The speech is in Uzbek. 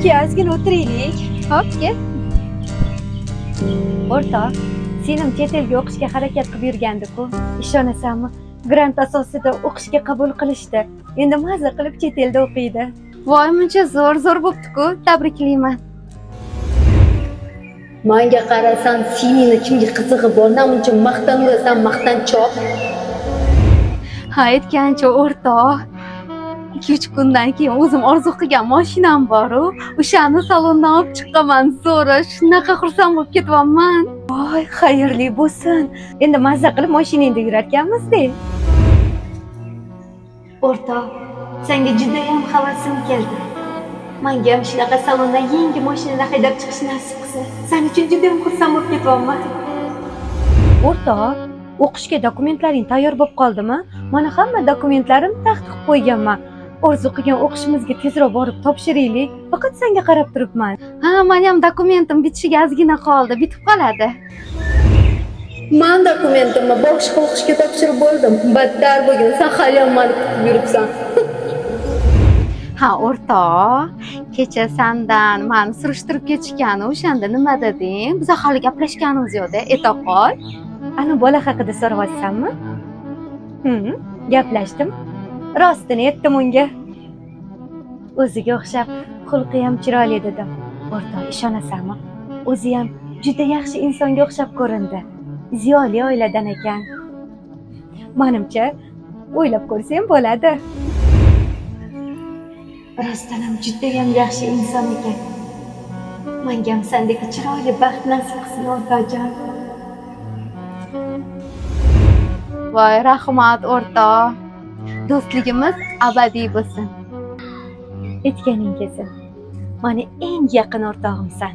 Ke, ozgina o'tiraylik. Hop, ke. O'rtoq, senim chet elga o'qishga harakat qilib yurgandi-ku. Ishonasanmi? Grant asosida o'qishga qabul qilishdi. Endi maza qilib chet elda o'qiydi. Voy, muncha zo'r bo'pti-ku. Tabriklayman. Menga qarasan, seningni kimga qizig'i bor, namuncha maqtanurasan, maqtanchoq. Ha, aytgancha o'rtoq, 2-3 kundan keyin o'zim orzu qilgan mashinam bor-u, o'shani salondan olib chiqaman. Zo'ra, shunaqa xursand bo'lib ketyapman. Voy, xayrli bo'lsin. Endi mazza qilib mashinangda yurarkanmiz-da. O'rtoq, senga juda ham havasim keldi. Menga ham shunaqa salondan yangi mashinalar haydab chiqish nasib qilsin. Sen uchun juda ham xursand bo'lib ketyapman. O'rtoq, o'qishga dokumentlaring tayyor bo'lib qoldimi? Mana hamma dokumentlarimni taxt qilib qo'yganman. Orzu qilgan o'qishimizga tezroq borib topshiraylik. Faqat senga qarab turibman. Ha, meni ham dokumentim bitishiga ozgina qoldi, bitib qoladi. Men dokumentimni boshqa o'qishga topshirib bo'ldim. Battar bo'lgin, sen hali ham meni kutib yuribsan. Ha, o'rtoq, kecha sendan meni surishtirib ketishgani, o'shanda nima deding? Biz hali gaplashganimiz yo'q-da, eta qol. Ana bola haqida so'rayapsanmi? Gaplashdim. Rostini aytdim unga. O'ziga o'xshab xulqi ham chiroyli dedim. O'rtoq, ishonasanmi? O'zi ham juda yaxshi insonga o'xshab ko'rindi. Ziyoli oiladan ekan. Menimcha, o'ylab ko'rsang bo'ladi. Rostdan ham juda ham yaxshi inson ekan. Menga ham sendek chiroyli baxt nasib qilsin, o'rtoqjon. Voy, rahmat o'rtoq. Do'stligimiz abadiy bo'lsin. Aytganing kelsin. Meni eng yaqin o'rtog'imsan.